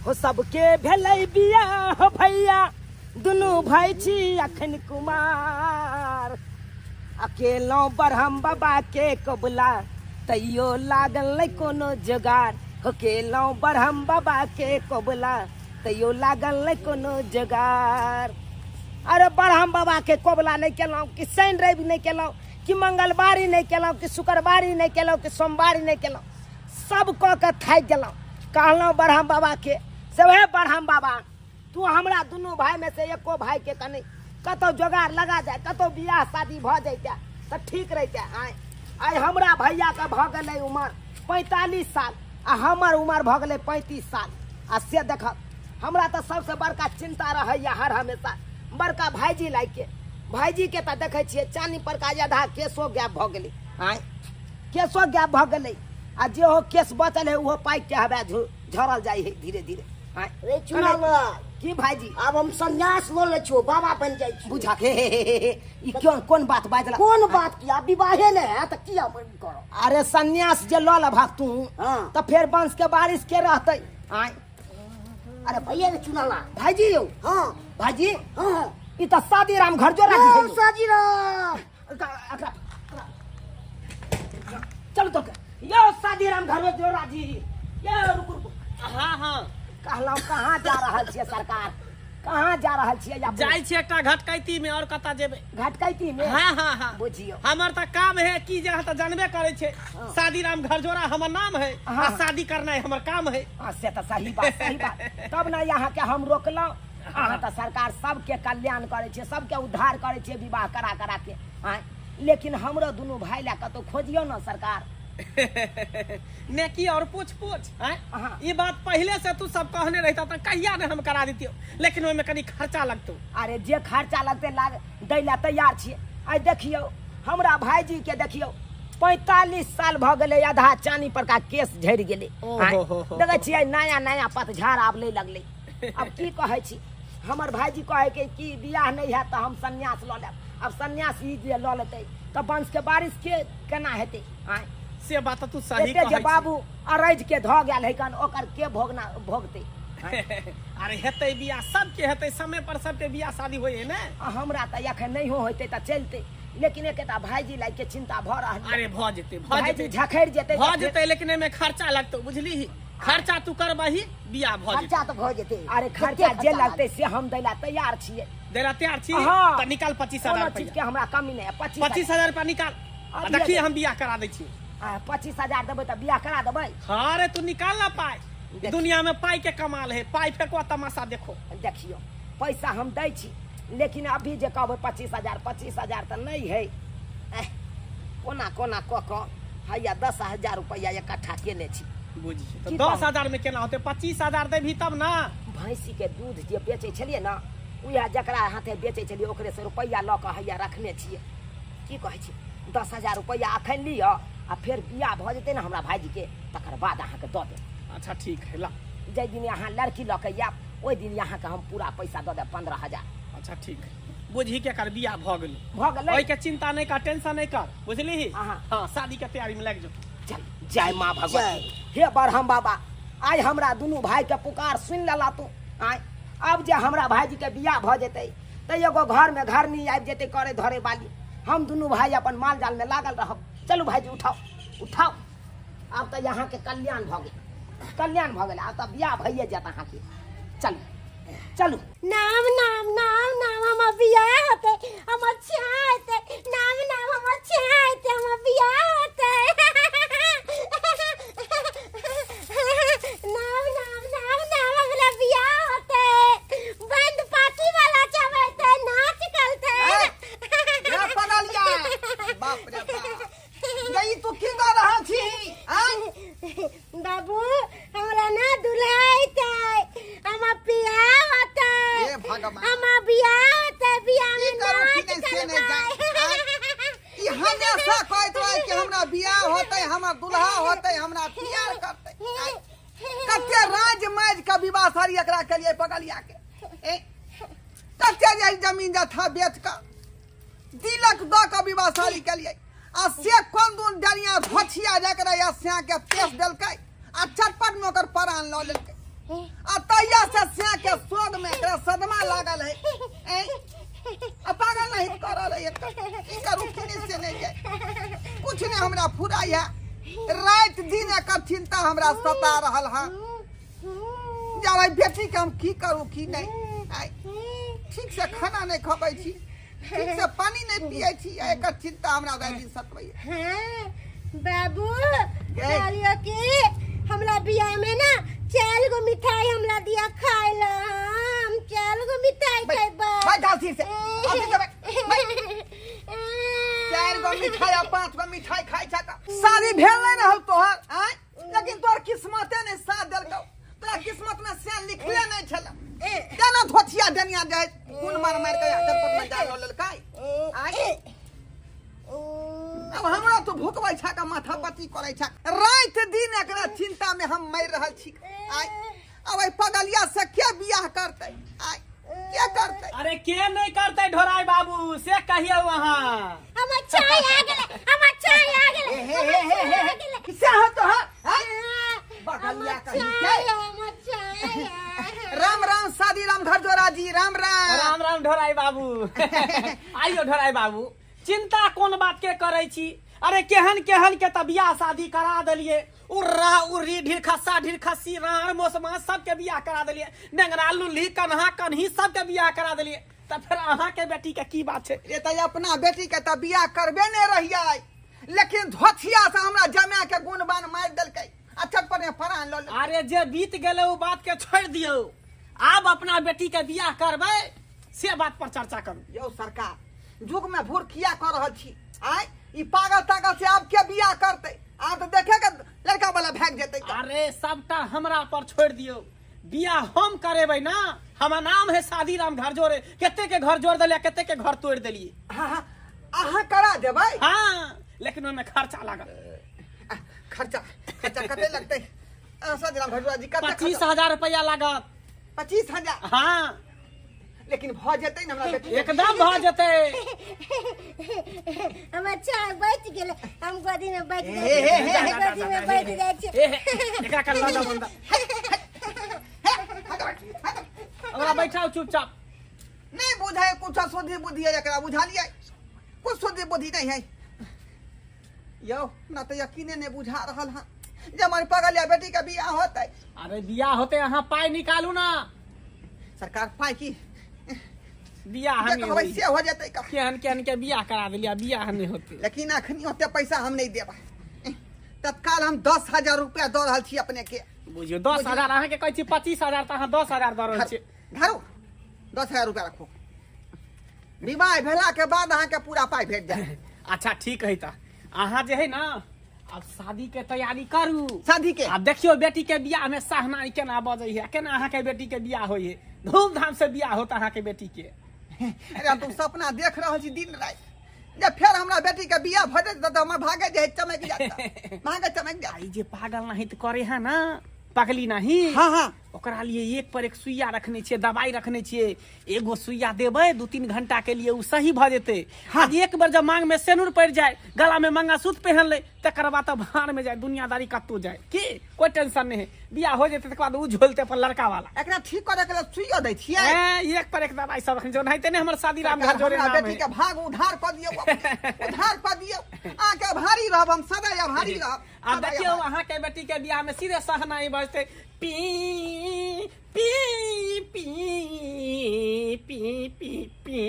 हो सबके भेलै बियाह भैया, दुनू भाई छी अखन कुमार। अकेलो ब्रह्म बाबा के कबुला, तैयो लागल नहि कोनो जोगार। हो केलहुँ ब्रह्म बाबा के कबुला, तैयो लागल नहि कोनो जोगार। अरे ब्रह्म बाबा के कबुला नहि केलहुँ कि शनि रवि नहि केलहुँ कि मंगलवारी नहि केलहुँ कि शुक्रवारी नहि केलहुँ कि सोमवारी नहि केलहुँ, सब कऽ के थाकि गेलहुँ। कहलहुँ ब्रह्म बाबा के से हे ब्रह्म बाबा, तू हमरा दुनू भाई में से एको भाई के कनि कतौ जोगार लगा जाए, कतौ बियाह शादी भऽ जैते तऽ ठीक रहिते। आइ आइ हमरा भैया के भऽ गेलै उमर 45 साल आ हमर उमर भऽ गेलै 35 साल। आ से देखब हमरा तऽ सबसँ बड़का चिंता रहैया हर हमेशा बड़का भाईजी लाइके। भाईजी के तऽ देखै छियै चानी परका आधा केशो गायब भऽ गेलै, आँय केशो गायब भऽ गेलै आ जे हो केश बचल है ओहो पाकि के हवा झड़ल जाइ है धीरे धीरे। आँय रे चुनाव की भाईजी आब हम संन्यास लऽ लै छियौ, बाबा बनि जाइ छी। बुझा हे हे हे हे, ई क्यों कोन बात बाजला? कोन बात की, आब विवाहे नहि हैत तऽ की आब करब? अरे संन्यास जे लऽ लेबहक तू हाँ। तऽ फेर वंश के बारिश के रहतै? आँय अरे भैया ने चुनाला भाईजी यौ। हाँ। भाईजी। हाँ। ई तऽ शादी राम घर जो राजी यौ, है यौ। शादी राम। चलू तो यौ शादी राम घर जो राजी। यौ रुकू रुकू। हाँ हाँ। कहलहुँ कहाँ जा रहल छियै सरकार, कहाँ जा रहल छियै? या जाइ छियै एकटा घटकैती में, और कतऽ जेबै? घटकैती में? हाँ हाँ हाँ। बुझियौ हमर तऽ काम है कि जे अहाँ तऽ जानबे करै छै, शादी राम घरजोड़ा हमर नाम है हाँ। आ शादी करनाइ हमर काम है। हाँ, से तऽ सही बात, सही बात। तब ने अहाँके हम रोकलहुँ। अहाँ तऽ सरकार सबके कल्याण करै छियै, सबके उद्धार करै छियै विवाह करा करा के। आँय लेकिन हमरो दुनू भाई लए कतौ खोजियौ ने सरकार। नेकी और पूछ पूछ। आँय हाँ। ई बात पहले से तू सब कहने रहता तऽ कहिया ने हम करा दितियौ, लेकिन ओहिमे कनी खर्चा लगतौ। अरे जे खर्चा लगतै लाग दै लए तैयार छियै। आइ देखियौ हमरा भाईजी के देखियौ 45 साल भऽ गेलै, आधा चानी परका केश झड़ि गेलै। ओहो हो हो। देखै छियै नया नया पतझाड़ आब लै लगलै। आब की कहै छी, हमर भाईजी कहै के कि बियाह नहि हैत तऽ हम संन्यास लऽ लेब। आब संन्यास ई जे लऽ लेतै तऽ वंश के बारिश के केना हेतै? आँय से बात तऽ तू सही एते जे कहै छी। बाबू अरैज के धऽ गेल है कन, ओकर के भोगना भोगतै? अरे हेतै बियाह, सबके हेतै, समय पर सबके बियाह शादी होइ है ने। आ हमरा तऽ एखन नहियो होइतै तऽ चलतै, लेकिन एकेटा भाईजी लाइक के चिंता भऽ रहल अरे भऽ जेतै, भऽ भाईजी जेतै, झखड़ि जेतै भऽ जेतै, लेकिन एहिमे खर्चा लगतौ बुझलिही। खर्चा तू करबही बियाह भऽ जेतै। खर्चा तऽ भऽ जेतै। अरे खर्चा जे लगतै से हम दै लए तैयार छियै। दै लए तैयार छी? हाँ। तऽ निकाल 25,000 कोनो चीज रुपैआ। के हमरा कमी नहि है। 25,000 रुपैआ निकाल। आ अभी देखी हम बियाह करा दै छी। आ, 25,000 देबै तऽ बियाह करा देबै? हाँ रे तू निकाल ना पाई, देखियौ। दुनिया में पाई के कमाल है, पाई फेंको तमाशा देखो। देखियौ पैसा हम दै छी, लेकिन अभी जे कहबै 25,000, 25,000 तऽ नहि है। एह, कोना कोना कऽ कऽ हैया 10,000 रुपैआ इकट्ठा केने छी। बुझियौ की तऽ दस कहू? हजार में केना होतै? 25,000 देबही तब ना। भैंसी के दूध जे बेचै छलियै ने, उएह जकरा हाथे बेचै छलियै ओकरे से रुपैआ लऽ कऽ हैया रखने छियै। की कहै छी, 10,000 रुपैआ अखन लिअ आ फेर बियाह भऽ जेतै ने हमरा भाईजी के, तकर बाद अहाँके दऽ देब। अच्छा ठीक है ला। जाहि दिन अहाँ लड़की लऽ के आयब ओहि दिन अहाँके हम पूरा पैसा दऽ देब, 15,000। अच्छा ठीक है, बुझही के एकर बियाह भऽ गेलै। भऽ गेलै? ओहिके चिंता नहि कर, टेंशन नहि कर, बुझलिही? हाँ। हाँ, शादी के तैयारी में लागि जो। चल जय माँ भगवती। जय। हे ब्रह्म बाबा, आइ हमरा दुनू भाई के पुकार सुनि लेला तू। आइ आब जे हमरा भाईजी के बियाह भऽ जेतै तऽ एगो घर में घरनी आबि जेतै करे धरे वाली, हम दुनू भाई अपन माल जाल में लागल रहब। चलू भाईजी उठाओ उठाओ, आब तऽ यहाँ के कल्याण भऽ गेल, कल्याण भऽ गेल, आब तऽ बियाह भइए जायत अहाँके। चलू चलू। नाम नाम नाम नाम हमर बियाह होतै, हमर छेहा हेतै, नाम नाम हमर छेहा हेतै, हमर बियाह होतै। नाम नाम नाम नाम हमरा बियाह होतै, बंद पार्टी वाला चबैतै, नाच करतै। रे पगलिया, बाप रे बाप, गई तू की कर रहल छी? आँय? बाबू हमरा ना दूल्हा अइतै, हमर बियाह होतै। हे भगवान। हमर बियाह होतै, बियाह की में करू, की नाच नहि से नहि करबै। जानि। ई हमेशा कहैत रहै कि हमरा बियाह होतै, हमर दूल्हा होतै, हमरा प्यार करतै। आँय? कते राज माजि के विवाह सारी एकरा केलियै पगलिया के। ए, कते जे जमीन जथा बेच कऽ तिलक दऽ कऽ विवाह शादी केलियै, आ से कोन दून डरिया धोछिया जकरा या स्या के पेश देलकै आ चटपट में ओकर प्राण लऽ लेलकै। आ तै के शोक में एकरा सदमा लागल है। ए पागल नहीं कर रहल है, की करू की से नहीं जाए, कुछ नहीं हमरा फुराई है। रात दिन एकर चिंता हमरा सता रहल है। जब बेटी के हम की करू की नहीं, ठीक से खाना नहीं खबै छी, ठीक से पानी नहीं पिए छी, एकर चिंता हमरा रात दिन सतबै। हां बाबू कहलियो कि हमरा बियाह में ना 4 गो मिठाई हमरा दिया खाय ला, हम 4 गो मिठाई खैबा। बैठ आसी से, आसी से बैठ। 4 गो मिठाई आ 5 गो मिठाई खाइ छ त शादी भेल नहीं रहल तोहर, आय लेकिन तोहर किस्मते ने साथ देलकौ, तोरा किस्मत में से लिखले नहीं छल। केना धोथिया दनिया जाय गुण मार मार के चटपट में जाय ललकाई। आय अब हमरा तो भुकबै छ का माथा पति करै छ, रात दिन एकरा चिंता में हम मर रहल छी। आय अब ए पगलिया से के बियाह करतै, आय के करतै? अरे के नहीं करतै ढोराई बाबू से कहियो वहां। हम अच्छा आ गेलै, हम अच्छा आ गेलै, हे हे हे हे किसे हो तो हां बगलिया कहि के। हम अच्छा राम राम शादी राम घर जोरा जी, राम राम। राम राम ढोराई बाबू। आइयो ढोराई बाबू, चिंता कोन बात के करै छी? अरे केहन केहन के त बियाह शादी करा देलिए, उर्रा उर्री ढीर खस्सा ढीर खस्सी राण मोसमा सबके बियाह करा देलिए, नेंगरा लुल्ही कन्हा कन्ही सबके बियाह करा देलिए, त फिर अहाँ के बेटी के की बात छै? रे त अपना बेटी के त बियाह करबे ने रहियै, लेकिन धोथिया से हमरा जमा के गुणबान मारि देलकै आ चटपट में फरान ल। अरे जे बीत गेलै ओ बात के छोड़ दियौ, आब अपना बेटी के बियाह करबै से बात पर चर्चा करू। यौ सरकार जुग में भूर किया कर रहल छी, आय ई पागल तागल से आब के बियाह करतै? आब त देखे के लड़का वाला भाग जेतै। अरे सबटा हमरा पर छोड़ दियौ, बियाह हम करेबै ना, हमर नाम है शादी राम घर जोड़े, कते के घर जोड़ देलिए कते के घर तोड़ देलिए। हां अहाँ करा देबै? हां लेकिन ओमे खर्चा लागत। खर्चा खर्चा कते लगतै शादी राम घर जी? कते? 25,000 रुपया लागत। 25,000? हां लेकिन भ जेतै न हमरा बेटी? एकदम भ जेतै। हम अच्छा बैठ गेलै, हम गोदी में बैठ जाइ, गोदी में बैठ जाइ छी। एकरा कर लगा बंदा, ओकरा बैठाओ चुपचाप। नहीं बुझाय कुछ सुधि बुद्धि है एकरा, बुझालियै कुछ सुधि बुद्धि नहीं है यौ, ना त यकीने नहीं बुझा रहल हँ जे हमर पगलिया बेटी के बियाह होतै। अरे बियाह होतै, अहाँ पाइ निकालू ना। सरकार पाइ की बियाह नहीं होई से हो जेतै? केहन केहन के बियाह करा देलिया, बियाह नहीं होते। लेकिन अखनी ओते पैसा हम नहीं देबै, तत्काल हम 10,000 रुपया दऽ रहल छी अपने के। बुझियो 10,000 अहाँ के कहै छी 25,000 त अहाँ 10,000 दऽ रहल छी। धरू 10,000 रुपया रखो, विवाह भेला के बाद अहाँ के पूरा पाइ भेट जायत। अच्छा ठीक है त अहाँ जे है ना अब शादी के तैयारी करू। शादी के? आब देखियो बेटी के बियाह में सहनाई केना बजै है, केना अहाँ के बेटी के बियाह होय है, धूमधाम से बियाह होत अहाँ के बेटी के। अरे तू सपना देख रहल छी दिन राति, जब फेर हमरा बेटी के बियाह भ जेतै त हमर भागे जे चमक जात, भागे चमक जात। ई जे पागल नहीं त करे है ना, पगली नहीं। हां हां ओकरा लिए एक पर एक सुइया रखने छियै, दवाई रखने छियै, एगो सुइया देबै 2-3 घंटा के लिए उ सही भ जेतै। हाँ। एक बार जब मांग में सेनुर पड़ जाए, गला में मंगलसूत्र पहन ले, तकर बाद तो भाड़ में जाए, दुनियादारी कत्तो जाए, की कोई टेंशन नहीं है। बियाह हो जेतै तकर बाद उ झोलते अपन लड़का वाला। एकरा ठीक करे के लिए सुइया दै छियै? एक पर एक दवाई सब रखने छियै, ओनाहिते नै हमर शादी राम घर जोड़े नाम है। बेटी के भाग उधार क दियौ, उधार क दियौ, अहाँ के भारी रहब, हम सदा भारी रहब। आब देखियौ अहाँ के बेटी के बियाह में सीधे सहनाई बजतै, पी पी पी पी पी पी।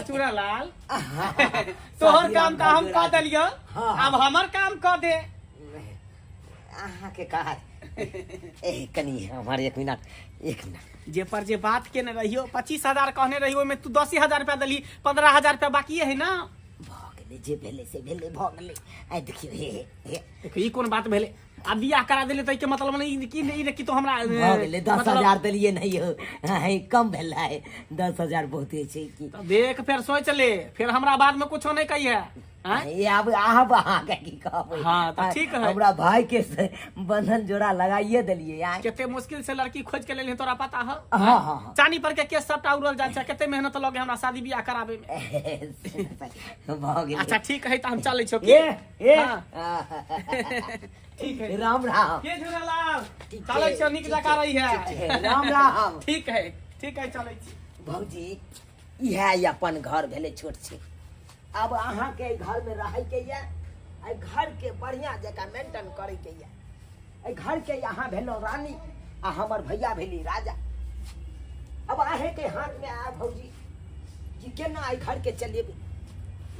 चूड़ालाल तोहर काम का हम कह देलियो, अब हमर काम कह दे। अहाँ के काज ए कनी हमारे एक मिनट, एक मिनट। जे पर जे बात केने रहियो 25,000 कहने रहियो, ओहिमे तू 10,000 रुपया देली, 15,000 रुपया बाकी है ना। भ गेलै जे भेलै से भेलै, भ गेलै। आइ देखियो हे हे देखियो ई कोन बात भेलै। आ बियाह करा देले त के मतलब नहीं कि नहीं कि तो हमरा भऽ गेलै 10,000 देलियै नहीं हो, कम भेलै 10,000 बहुते छै की। तो देख फेर सोच ले, फिर हमरा बाद में कुछो नहीं कही है। ये अब अहाँ के की कहबै। हाँ, तो ठीक है। हमरा भाई के बंधन जोड़ा लगाइए देलियै यार। कते मुश्किल से लड़की खोज के लेली तोरा पता है। हाँ हाँ, चानी पर के केस सबटा उड़ल जाय छै, कते मेहनत लगे हमरा शादी बियाह कराबे में। भऽ गेलै। अच्छा ठीक है, त हम चलै छौ। ए ए ठीक है, राम राम। के झूलालाल चलै छौ, नीक जकाँ रही है। राम राम। ठीक है ठीक है, चलै छी। भौजी इएह अपन घर भेलै छोट छै। अब अहाँ के घर में रहे के ये, घर के बढ़िया जगह मेंटेन करे के ये, घर के यहाँ भेलो रानी आ हमर भैया भेली राजा। अब अहे के हाथ में आया भौजी जी, केना घर के चलेबै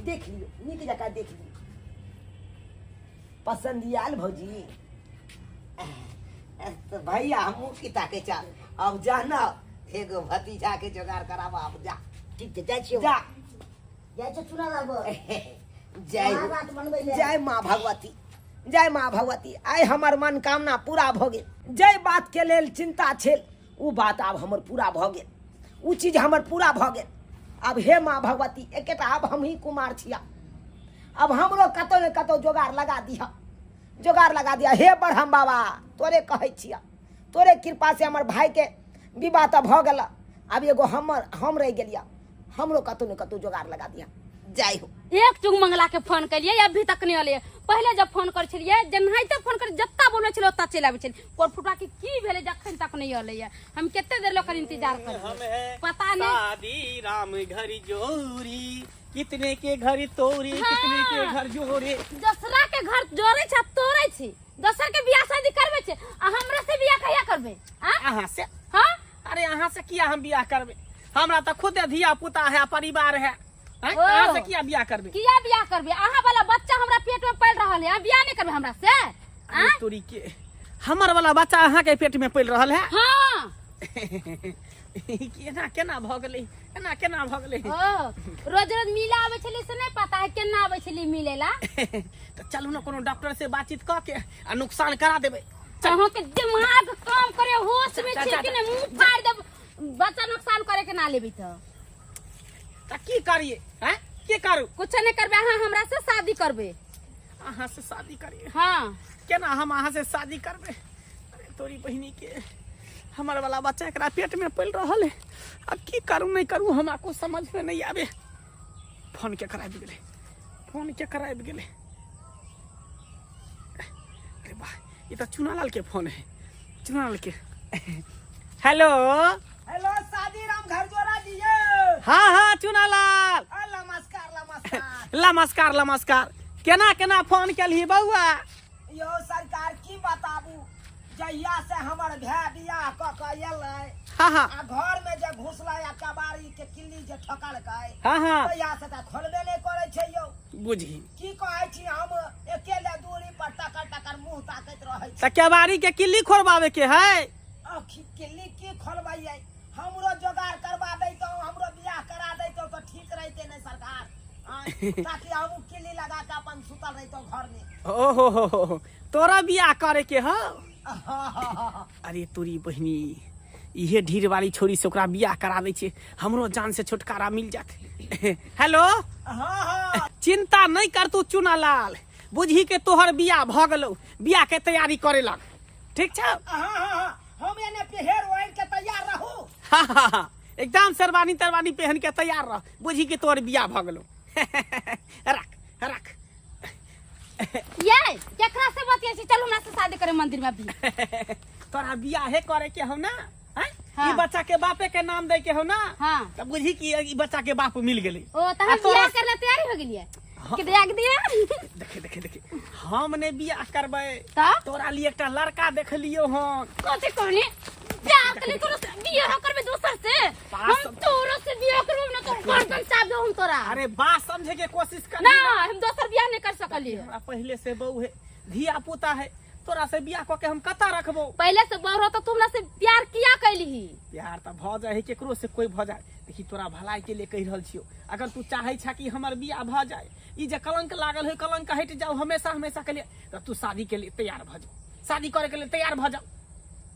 देख लियो, नीक जगह देख लियो। पसंद आयल भौजी? तो भैया हमहूँ की ताके चल, अब जाना एगो भतीजा के जोगाड़ कराबा। अब जा, ठीक छै, जाइ छियौ, जा जाइ छै चुना लाबऽ। जय जय माँ भगवती, जय माँ भगवती। आइ हमर मनोकामना पूरा भऽ गेल। जय बात के लेल चिंता छल उ बात आब हमर पूरा भऽ गेल, उ चीज हमर पूरा भऽ गेल। आब हे माँ भगवती, एकेटा आब हमही कुमार छिया, अब हमरो कतौ ने कतौ जोगाड़ लगा दिह, जोगाड़ लगा दिया। हे ब्रह्म बाबा, तोरे कहै छिया, तोरे कृपा से हमर भाई के विवाह तऽ भऽ गेल, आब एगो हमर हम रहि गेलिया, हमरो कतौ ने कतौ जोगाड़ लगा दिया। जय हो। एक चुग मंगला के फोन कलिए, अभी तक नहीं अलिए। पहले जब फोन कर छलिए, जेनाहिते फोन कर जत्ता बोले छलिए ओत्ता चलि आबै छलिए। कोर फुटवा के की भेलै जखन तक नहीं अलिए। हम कते देर लोग इंतजार कर, पता नहीं। शादी राम घर जोरी, कितने के घर तोरी, कितने के घर जोरे। दोसरा के घर जोरे छ तोरे छी, दोसर के बियाह शादी करबे छै आ हमरा से बियाह कहिया करबे? अहाँ से? हां। अरे अहाँ से किया हम बियाह करबे? हमरा त खुद धिया पुता है, परिवार है, अहाँ से किया बियाह करबे? किया बियाह करबे? अहाँ वाला बच्चा हमरा पेट में पल रहल है, बियाह नहीं करबे हमरा से? तोरी के हमर वाला बच्चा अहाँ के पेट में पल रहल है? हां। केना केना भ गेलै, एना केना भ गेलै? ओ रोज रोज मिला आबै छली से नहीं पता है केना आबै छली मिलेला। त चलू न कोनो डॉक्टर से बातचीत क के आ नुकसान करा देबै। अहाँ के दिमाग काम करे, होश में छी कि नहीं? मुंह फाड़ देब, बच्चा नुकसान करे के ना लेबी त की करिए? हैं की करू? कुछ नहीं करबे, अहाँ हमरा से शादी करबे। अहाँ से शादी करिए? हाँ। केना हम अहाँ से शादी करबे? अरे तोरी बहिनी के हमर वाला बच्चा एकरा पेट में पल रहल है, अब की करू नहीं करू हमरा को समझ में नहीं आवे। फोन के कराबि गेलै, फोन के कराबि गेलै। अरे वाह, ये तो चुनालाल के फोन है, चुनालाल के। हेलो हेलो, शादी राम घर जोड़ा दिए। हाँ हाँ चुनालाल, नमस्कार नमस्कार। नमस्कार नमस्कार। केना केना फोन केलही बउआ? यो सरकार की बताबू, जहिया से हमर भाय बियाह क के एलै, हाँ हाँ, आ घर में जे घुसलै आ कबाड़ी के किल्ली जे ठोकलकै, हाँ हाँ, तहिया से त खोलबे नहीं करै छै यौ। बुझी की कहै छी, हम अकेले दूरी पर टकर टकर मुंह ताकैत रहै छी। त कबाड़ी के किल्ली खोलबावे के है? किल्ली की खोलबैयै, हमरो जोगाड़ करवा दैतौ, हमरो बियाह करा दैतौ त ठीक रहिते ने सरकार, ताकि हम किल्ली लगा के अपन सुतल रहितौ घर में। ओहो हो, तोरा बियाह करे के हो? अरे तोरी बहिनी, इहे ढीर वाली छोरी से ओकरा बियाह करा दै छै, हमरो जान से छुटकारा मिल जात। हेलो। हाँ। चिंता नहीं कर तू चुनालाल, बुझी के तोहर बियाह भ गेलौ, बियाह के तैयारी करे लग, ठीक छै? हाँ, हम एने पेहर ओढ़ के तैयार रहू। हाँ हाँ हाँ, एकदम शेरवानी तरवानी पहन के तैयार रह, बुझी के तोहर बियाह भ गेलौ। रख रख। ये केकरा से बतिया छी? चलू हमरा से शादी करे मंदिर में अभी। तोरा बियाह करे के हौ ना? हाँ। ई बच्चा के बापे के नाम दे के हौ ना? हाँ। त बुझी कि ई बच्चा के बाप मिल गेलै। ओ त हम बियाह करला तैयारी हो गेलियै। के देख दिया। देखे देखे देखे, हम ने बियाह करबै त तोरा लिए एकटा लड़का देखलियो हन। कथि कहनी? प्यार के तोरा से बियाह करबे दोसर से? हम तोरा से बियाह करबे ना तो गर्दन चाप देब हम तोरा। अरे बात समझे के कोशिश कर ना, हम दोसर बियाह नहीं कर सकलिए। हमरा पहले से बहू है, धिया पुता है, तोरा से बियाह क के हम कता रखबो? पहले से बहू रह तो तुमरा से प्यार किया कैली? प्यार त भ जाए है, केकरो से कोई भ जाए। देखी तोरा भलाई के लिए कहि रहल छियो, अगर तू चाहे छा कि हमर बियाह भ जाए, ई जे कलंक लागल है कलंक हट जाओ हमेशा हमेशा के लिए, त तू शादी के लिए तैयार भ जाओ। शादी करे के लिए तैयार भ जाओ।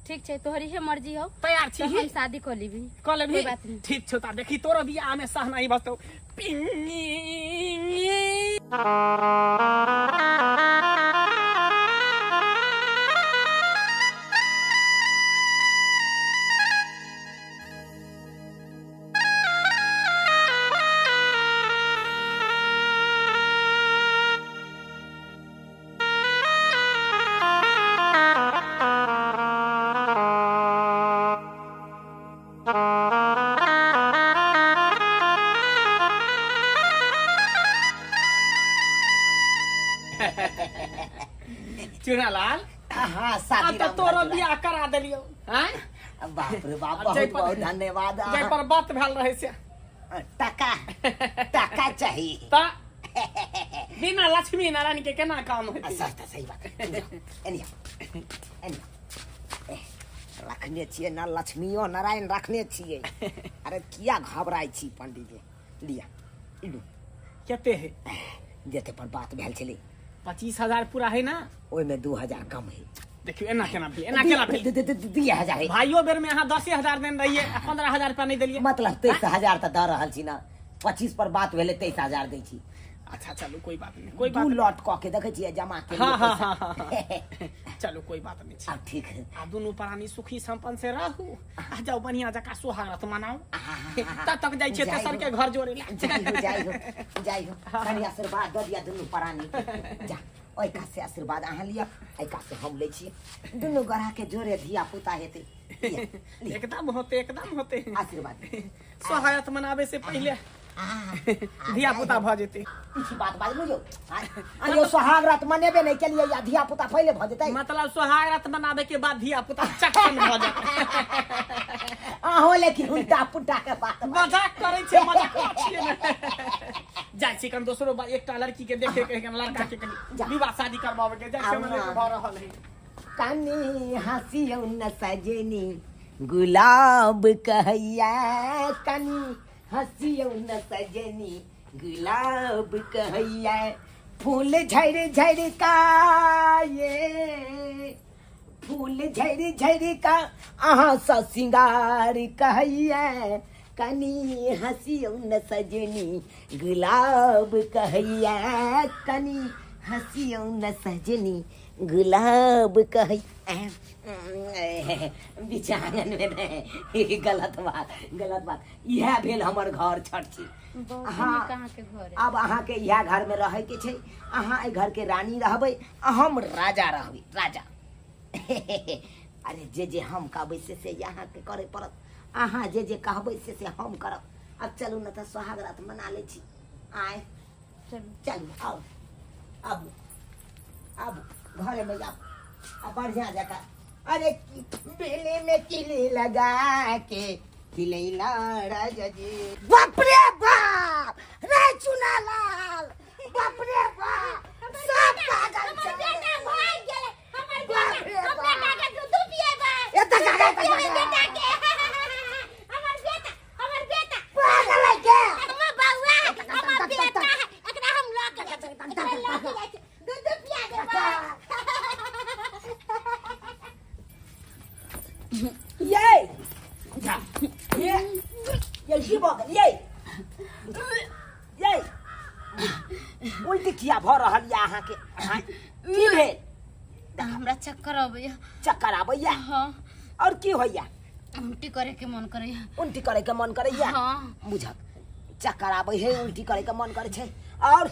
ठीक छै, तोहर इहे मर्जी हो, तैयार छी, हम शादी क लेबी, क लेबी, ठीक छौ। ता देखी तोरो बियाह में सहनाई बजतौ। चुनालाल, हाँ शादी तो तोरो बियाह करा देलियो। हैं बाप रे बाप, बहुत बहुत धन्यवाद। जय पर बात भेल रहे से टका टका चाहिए ता बिना लक्ष्मी नारायण के केना काम होते। अच्छा सही बात। एनिया एनिया रखने छियै ना लक्ष्मीओ नारायण रखने छियै। अरे किया घबराइ छी पंडित जी, लिया इलू कते है जते पर बात भेल छलै 25,000 पूरा है ना, ओय में 2,000 कम है। देखियो एना केना भेल, एना केना भेल, 2,000 है। भाइयो बेर में अहाँ 10,000 देने रहिए, 15,000 रुपया नहीं देलिए, मतलब 23,000 त the रहल छी ना। 25 पर बात भेलै 23,000 दै छी। अच्छा चलू कोई बात नहीं, कोई बात दू लॉट क के देखै छियै जमा के। हां हां हां चलू कोई बात नहीं। अब ठीक है, आ दुनू प्राणी सुखी संपन्न से रहू, आ जाओ बढ़िया जका सुहागरात मनाओ। तब तक जाइ छियै तेसर के घर जोड़े ला। जाइ हो जाइ हो जाइ हो, कनि आशीर्वाद द दिया दुनू प्राणी के। जा ओइ का से आशीर्वाद अहाँ लिया, एहि का से हम लै छियै, दुनू गढ़ा के जोड़े धिया पुता हेतै। एकदम होते, एकदम होते आशीर्वाद। सुहागरात मनावे से पहले धिया पुता भ जेतै। ई बात बाजलु यौ, आ सोहाग रात मनेबे नहीं केलियै या धिया पुता पहिले भ जेतै। मतलब सोहाग रात मनावे के बाद धिया पुता चक्कन भ जेतै। अहो लेकिन उल्टा पुल्टा के बात मजाक करै छै, मजाक छियै ने। जाइ छी कन दोसरो एकटा लड़की के देखे के लड़का के कनी विवाह शादी करबावे के जाइ छै, मने भ रहल है। कनी हंसियौ न सजनी गुलाब कहैया, कनी हंसियौ न सजनी गुलाब कहैया, फूल झड़ झड़ का ये, फूल झड़ झड़ का अहाँ स सिंगार कहैया, कनी हंसियौ न सजनी गुलाब कहैया, कनी हंसियौ न सजनी गुलाब कहैया। बिचांगन में गलत बात, गलत बात। इएह भेल हमर घर छठ छी। हाँ, घर अब अहाँ के इएह घर में रहे के छै, अहाँ एहि घर के रानी रहबै, हम राजा रहबै, राजा। अरे जे जे हम कहबै से अहाँ के करे पड़त, अहाँ जे जे कहबै से हम करब। अब चलू न तऽ सोहाग रात मना लै छी। आय चलू चलू, आउ आबू आबू घरे में जाओ, अब बढ़िया जगह। अरे बिल्ली में किली लगा के खिलैला राजा जी। बाप रे बाप रे चुनालाल, बाप रे बाप, सब पागल छै। हमर बेटा भाग गेलै, हमर बेटा, हम बेटा के दूध पिएबै, एतऽ का बेटा के, हमर बेटा, हमर बेटा पागल है के, हमर बउआ, हमर बेटा है, एकरा हम ल के जाइ छी, एकरा ल के जाइ छी, दूध पिया देबै। ये ये ये की भऽ गेल? ये ये उल्टी किया भऽ रहल या अहाँके? की भेल? हमरा चक्कर अबैया। चक्कर आबैया? हाँ। और की होइया? उल्टी करे के मन करैया। उल्टी करे के मन करैया? हाँ। बुझक चक्कर आबै है, उल्टी करे के मन करे छै, और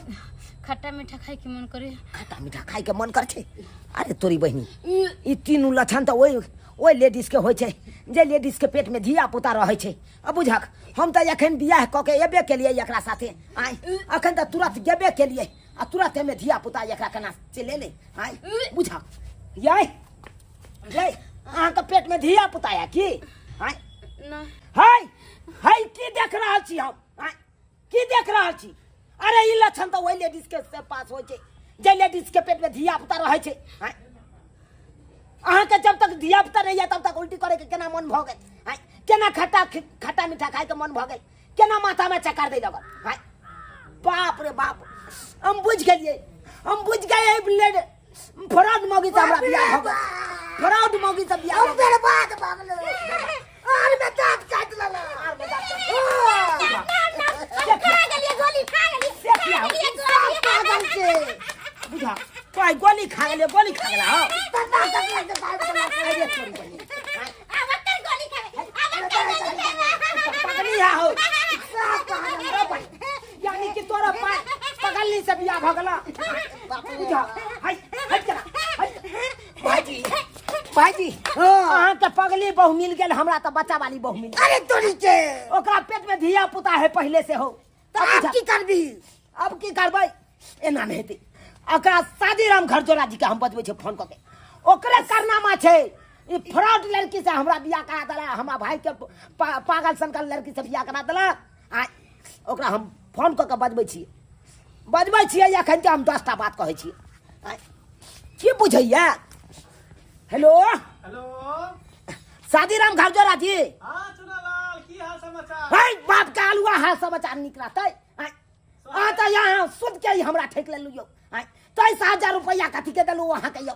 खट्टा मीठा खाए के मन करे। खट्टा मीठा खाए के मन करे छै? अरे तोरी बहिनी, ई तीनू लक्षण तऽ ओहि ओहि लेडीज के होइ छै जे लेडीज के पेट में धिया पुता रहै छै। अब बुझक हम तऽ एखन बियाह कऽ के एबे केलियै एकरा साथे, आय एखन तऽ तुरंत गेबे केलियै आ तुरंत एहिमे धिया पुता एकरा केना चलि एलै? आय बुझक यै यै अहाँके पेट में धिया पुता या की? आय है है की देख रहल छी हम? आय की देख रहल छी? अरे ई लक्षण तऽ ओहि लेडीज के पास होइ छै जे लेडीज के पेट में धिया पुता रहै छै। आय अहाँके जब तक धिया पुता नहीं है तब तक उल्टी करे के केना मन भऽ गेल? आय केना खट्टा खट्टा मीठा खाए के मन भऽ गेल? केना माथा में चक्कर दै लगल? आय बाप रे बाप, हम बुझ गेलियै, हम बुझ गए ब्लेड फरद मौगी से हमरा बियाह भऽ गेल। हां आब कर गोली खाबे, आब कर गोली खाबे। पगली है हो यानी कि तोरा पगली से बियाह भ गेला। बुझा हाय हट करा भाईजी भाईजी अहाँ के पगली बहु मिल गेल, हमरा त बच्चा वाली बहु मिल। अरे तोरी के ओकरा पेट में धिया पुता है पहले से हो। त अब की करबी? अब की करबै, एना नहि हेतै। ओकरा शादीराम घरजोरा जी के हम बजबै छै फोन कऽ के, ओकरे कारनामा छै ई फ्रॉड लड़की से हमरा बियाह करा देला, हमरा भाई के पागल सनका लड़की से बियाह करा देला। आ ओकरा हम फोन कऽ के बजबै छियै, बजबै छियै एखन हम 10टा बात कहै छियै। की बुझैया? हेलो हेलो शादीराम घरजोरा जी। हां चुनालाल की हाल समाचार? है बाप के आलुआ हाल समाचार निक रहतै। आ त यहाँ सुध के ही हमरा ठेक लेलु यौ। 23,000 रुपया कथी के देलु अहाँ के यौ?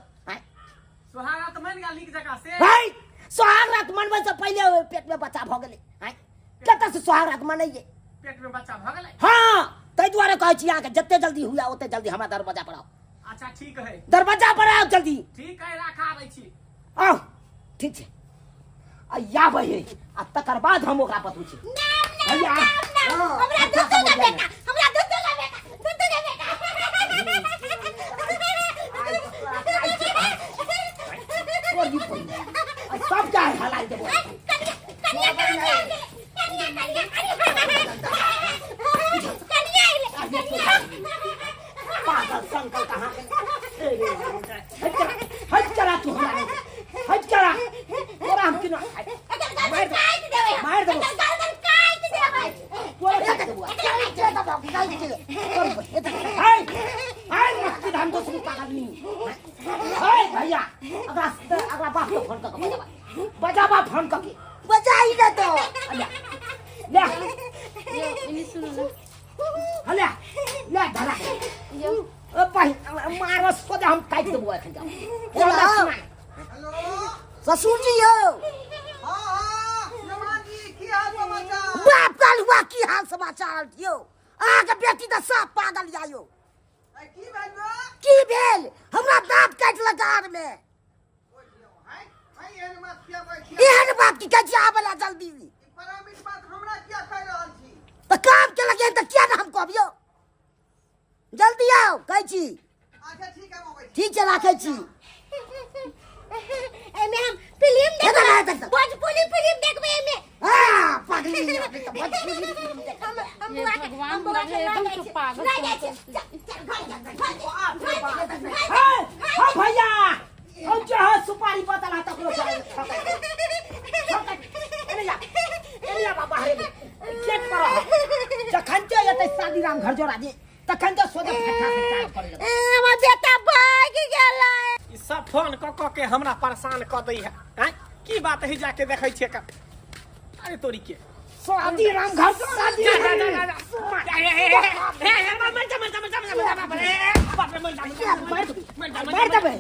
सोहाग रात मन गेल नीक जगह से। भाई सोहाग रात मनबै से पहिले पेट में बच्चा भ गेलै। कतऽ से सोहाग रात मनैयै? पेट में बच्चा भ गेलै। हां तै दुआरे कहै छी अहाँ के जते जल्दी हुआ ओते जल्दी हमरा दरवाजा पर आउ। अच्छा ठीक है, दरवाजा पर आउ जल्दी। ठीक है राखा आबै छी। आउ ठीक छै। आ आबै है आ तकर बाद हम ओकरा बतबै छी। भैया हमरा दूध का बेटा, हमरा दूध का बेटा, दूध का बेटा। सब क्या हलाइ देबो। कनिया कनिया कनिया कनिया कनिया पागल संकल कहाँ हट चला तू हमरा हट चला तोरा हम किना मार देबो, मार देबो, काट देबै। तोरा काट देबो। हाय हाय मक्की धान दोसरी पागल नहीं। हाय भैया अगला अगला बाप के फोन करके बजाबा, बजाबा फोन करके बजाई ना तो ले यो इनी सुनो ना। हले ले धरा यो ओ भाई मारस सोझा हम काटि देबो एखन जाओ। हेलो ससुर जी यौ। हां हां नमान जी की हाल समाचार? बाप कालुआ की हाल समाचार यौ? अहाँ के बेटी त सब पागल या यौ। की भेल? की भेल? हमरा दांत काटलक गार में। एहन बात की कहै छी? आबै ला जल्दी। परामित बात हमरा किया कहि रहल छी? त काम केलक एहन त किया ने हम कहबियौ? जल्दी आउ कहै छी। अच्छा ठीक है, हम आबै छी। ठीक छै राखै छी। एमे हम फिल्म देखबै, भोजपुरी फिल्म देखबै एमे। हां पगली भोजपुरी फिल्म देखबै। हम बुआ के हम बुआ के एकदम से पागल। हां भैया हम जो है सुपारी बतला तकरो एने जा बाबा हरे गेट पर जखन जे एतै शादीराम घरजोरा जी तखन जे सोझे फटा से चाल कर लेबै। ए हमर बेटा भागि गेलै। ई सब फोन क क के हमरा परेशान क दै है। हैं की बात है जाके देखै छियै का? अरे तोरी के शादीराम घरजोरा जी। जा जा जा जा मर जा मर जा मर जा मर जा बाप रे मर जा मार देबै,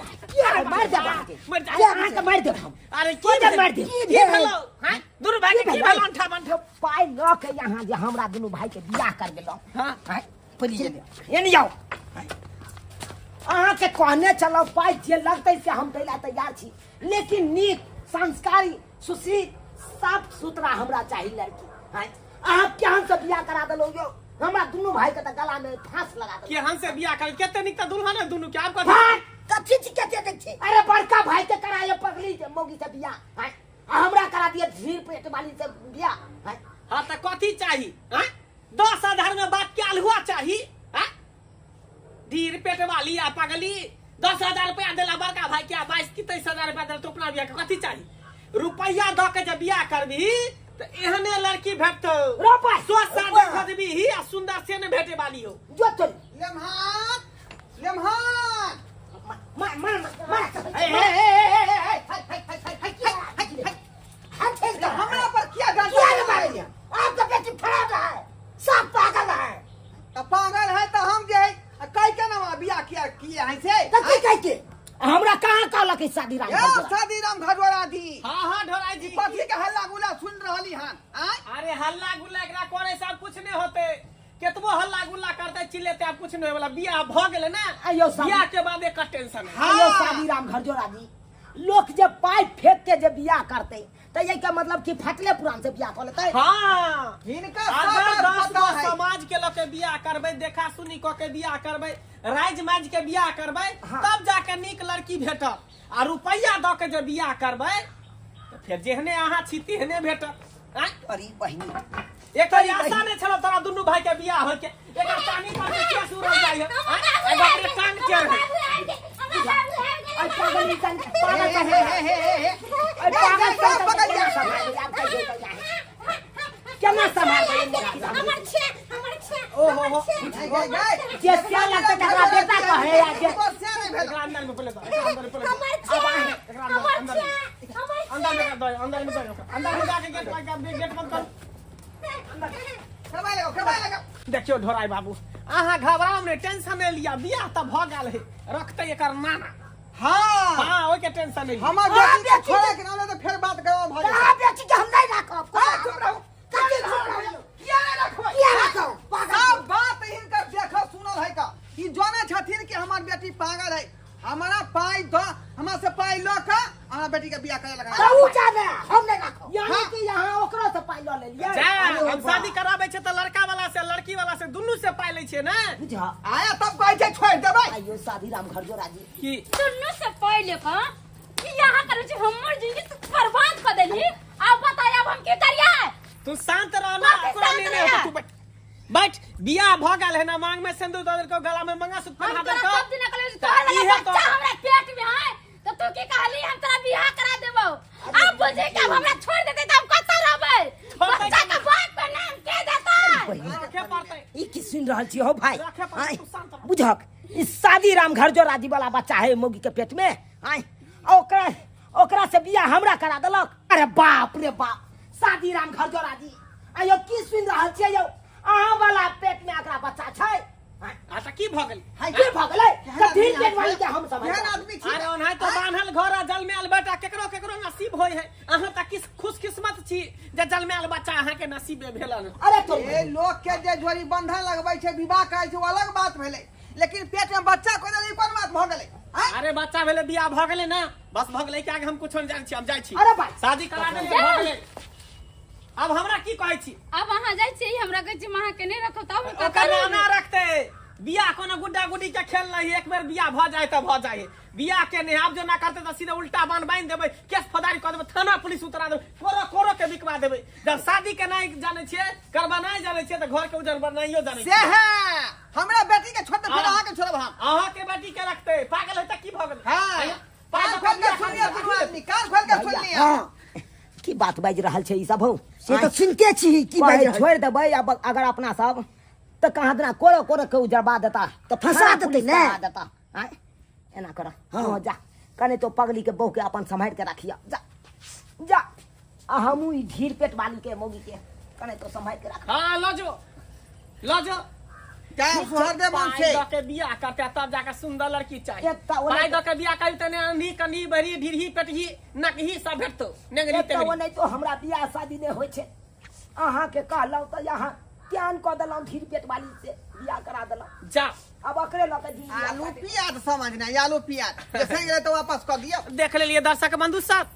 मार देबै, मर जा अहाँ के मार देब हम। अरे की की मार देब? की भेलौ? हैं दुनू भाई के की भेलौ? अंठा बंठा पाइ लऽ के यहाँ जे हमरा दुनू भाई के बियाह कर गेलौ। हां एने जाओ। अहाँ के कहने चलो पाइ जे लगतै से हम दै ला तैयार छी, लेकिन नीक संस्कारी सुशील साफ सुथरा हमरा चाही लड़की। अहाँ केहन से बियाह करा देलौ यौ? हमरा दुनू भाई के त गला में फांस लगा देलौ। केहन से बियाह कर? कते नीक त दुल्हन है दुनू के। आप कथी कथी छी कते दै छै? अरे बड़का भाई के कराए पगली जे मौगी से बियाह, हमरा करा दिए ढीर पेट वाली से बियाह। हां त कथी चाही? हैं 10,000 में बात के अलहुआ चाही? हैं ढीर पेट वाली आ पगली 10,000 रुपया देला बड़का भाई के, 22 की 23,000 रुपया देला तो अपना बियाह के कथी चाही? रुपया द के जे बियाह करबी त एहने लड़की भेटतौ। सोचा देखबी आ सुंदर से ने भेटे वाली हो। जो चल लेमहान लेमहान मार मार मार ए ए ए ए हमरा पर किया किया मारे? आपका बेटी फरार है, सब पागल है। त पागल है त हम जे है कह के ना बियाह किया किए है से त की कह के हमरा कहाँ कहलक शादीराम घरजोरा? शादीराम घरजोरा जी। हां हां ढोराई जी कथी के हल्ला गुल्ला सुन रहली हन? अरे हल्ला गुल्ला एकरा करे सब कुछ नहीं होते। केतबो हल्ला गुल्ला करते चिल्लेते आब कुछ नहीं वाला बियाह भ गेलै ना। आइयो बियाह के बाद एक टेंशन है। आइयो शादी राम घर जोड़ा जी लोग जे पाइप फेंक के जे बियाह करते त ये का मतलब कि फटले पुरान से बियाह क लेते। हां हिनका सब पता है। समाज के लोग के बियाह करबै, देखा सुनी क के बियाह करबै, राज माज के बियाह करबै, तब जाके नीक लड़की भेटत। आ रुपैया द के जे बियाह करबै त फेर जेहने अहाँ छी तेहने भेटत। अरे बहिनी एक आशा नहीं छलो तोरा दुनू भाई के बियाह होय के, एकर चानी पर के केस उड़ल जाय है। ए बाप रे कान के रहे। अरे पागल इंसान पागल हे हे हे हे अरे पागल पकड़ लिया केना संभाल हमर छे हमर छे। ओ हो हो जे सिया लगते तकरा बेटा कहे या जे एकरा अंदर में पले दो, एकरा अंदर में पले दो, हमर छे हमर छे अंदर में दो, अंदर में दो, अंदर में जाके गेट गेट बंद कर। खेबाई लगाओ, खेबाई लगाओ। देखियो ढोराई बाबू अहाँ घबराउ ने, टेंशन नहीं लिया, बियाह त भ गेल है, रखते एकर नाना। हां हां ओइ के टेंशन नहीं। हमर बेटी के छोड़े के नाम ले त फेर बात करब भ जेतै। बेटी के हम नहीं राखब। चुप रहू, कथी चुप रहू? किया नहीं राखबै? किया राखब? सब बात हिनकर देखल सुनल है का। ई जाने छथिन कि हमर बेटी पागल है, हमारा पाई the, हमरा से पाई ल के हमरा बेटी के बियाह करे लगा। त उ जाने हम नहीं राखब। यानी कि यहां ओकरो से पाई ल लेलियै। जा हम शादी कराबै छै त लड़का वाला से लड़की वाला से दुनू से पाई लै छै ने। बुझा आया तब कहै छै छोड़ देबै। आइयो शादी राम घर जो राजी की दुनू से पाई ले क की यहां करै छै, हमर जिंदगी तू बर्बाद क देली। अब बताय अब हम की करियै? तू शांत रह ना, ओकरा नहीं होतौ, तू बैठ बैठ। बियाह भ गेल है ना, मांग में सिंदूर द देलकौ, गला में मंगलसूत्र हम पहिरा तोरा देलकौ। सब दिन कहलियो तोहर वाला बच्चा हमरा पेट में है त तू की कहली हम तोरा बियाह करा देबौ। अब बुझे के अब हमरा छोड़ देते त हम कतौ रहबै? बच्चा के बाप के नाम के देतै? रखे पड़तै। ई की सुन रहल छी हो भाई? रखे पड़तै, तू शांत रह। बुझक ई शादी राम घर जो राजी वाला बच्चा है मौगी के पेट में आय, ओकरा ओकरा से बियाह हमरा करा देलक। अरे बाप रे बाप, शादी राम घर जो राजी आयो की सुन रहल छी यौ? अहाँ वाला पेट में एकरा बच्चा छै। अच्छा की भ गेल? हाय की भ गेलै? कथी पेट वाली के हम समझ केहन आदमी छी? अरे ओनाहि तो बान्हल घर आ जलमेल बेटा केकरो केकरो नसीब होय है। अहाँ त किस खुशकिस्मत छी जे जलमेल बच्चा अहाँ के नसीबे भेलन। अरे तो ए लोक के जे जोड़ी बंधन लगबै छै विवाह करै छै ओ अलग बात भेलै, लेकिन पेट में बच्चा कोना ई कोन बात भ गेलै? अरे बच्चा भेलै बियाह भ गेलै ना, बस भ गेलै। के आगे हम कुछो नहीं जानै छी, हम जाइ छी। अरे भाई शादी करा देलियै भ गेलै। अब हमरा की कहै छी? अब अहाँ जाइ छी हमरा कहै छी अहाँ के नहीं रखब तब हम ओकर नाना रखते। बियाह कोनो गुड्डा गुड्डी के खेल नहीं, एक बेर बियाह भ जाय त भ जाय। बियाह के नहीं आब जो ना करते त सीधे उल्टा बान बांध देबै, केस फौजदारी क देबै, थाना पुलिस उतरा देबै, कोरो कोरो के बिकवा देबै। जब शादी के नहीं जानै छियै, करबा नहीं जानै छियै त घर के उजर बनाइयो जानै से है। हमरा बेटी के छोड़ दे फिर अहाँ के छोड़ब हम। अहाँ के बेटी के रखते पागल है त की भ गेलै? हां कान खोल के सुनिए दुनू आदमी, कान खोल के सुनिए। हां की बात बाजि रहल छै ई सब हौ? से त सुनते छी की बाजि रहल। छोड़ देबै अब अगर अपना सब त कहाँ दिना कोरो कोरो के उजरबा देता त फंसा देतै ने। देता। आय एना कर, हां जा कने तो पगली के बहू के अपन सम्हारि के राखिया। जा जा आ हमू ई ढीर पेट वाली के मौगी के कने तो सम्हारि के राख। हां ल जो ल जो क्या सुहर दे मन पाई से the के बियाह करते तब जाके सुंदर लड़की चाहिए। एकटा ओना पाई the के बियाह करी तने अंधी कनी बड़ी ढीरही पेटही नकही सब भेटतो नेंगरी एकटा तेंगरी। ओना तो हमरा बियाह शादी नहि होइ छै। अहाँ के कहलहुँ त यहाँ त्यान क देलहुँ, ढीर पेट वाली से बियाह करा देलहुँ। जा अब ओकरे लऽ के जिंदगी आलू प्याज समझना, आलू प्याज जैसे गेलै तो वापस क दियौ। देख लेलिए दर्शक बंधु सब,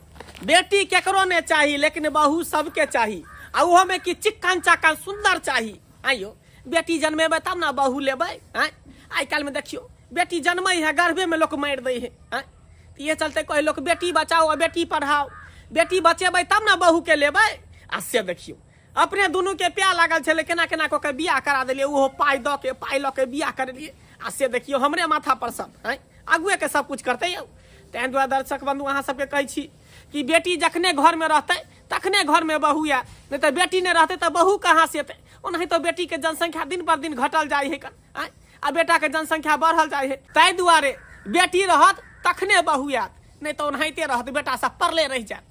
बेटी केकरो ने चाही लेकिन बहू सबके चाही, आ उहो में की चिक्कन चाकन सुंदर चाही। आइयो बेटी जन्मेबै तब ना बहू लेबै। आइ काल्हि में देखियो बेटी जन्मै है गर्भे में लोक मारि दै है। तो ये चलते कहे लोक बेटी बचाओ आ बेटी पढ़ाओ, बेटी बचेबै तब ना बहू के लेबै। आ से देखियो अपने दुनू के प्यार लागल छलै, केना केना कऽ के बियाह करा देलियै, ओहो पाइ दऽ के पाइ लऽ के बियाह करेलियै। आ से देखियो हमरे माथा पर सब आगुए के सब कुछ करतै यौ। ताहि दुआरे दर्शक बंधु अहाँ सबके कहै छी कि बेटी जखने घर में रहतै तखने घर में बहू आयत, नहीं तऽ बेटी नहि रहतै तऽ बहू कहाँ से एतै? ओनाहि तऽ बेटी के जनसंख्या दिन पर दिन घटल जाइ है आ बेटा के जनसंख्या बढ़ल जाइ है। ताहि दुआरे बेटी रहत तखने बहू आयत, नहीं तऽ ओनाहिते रहत, बेटा सब परले रहि जायत।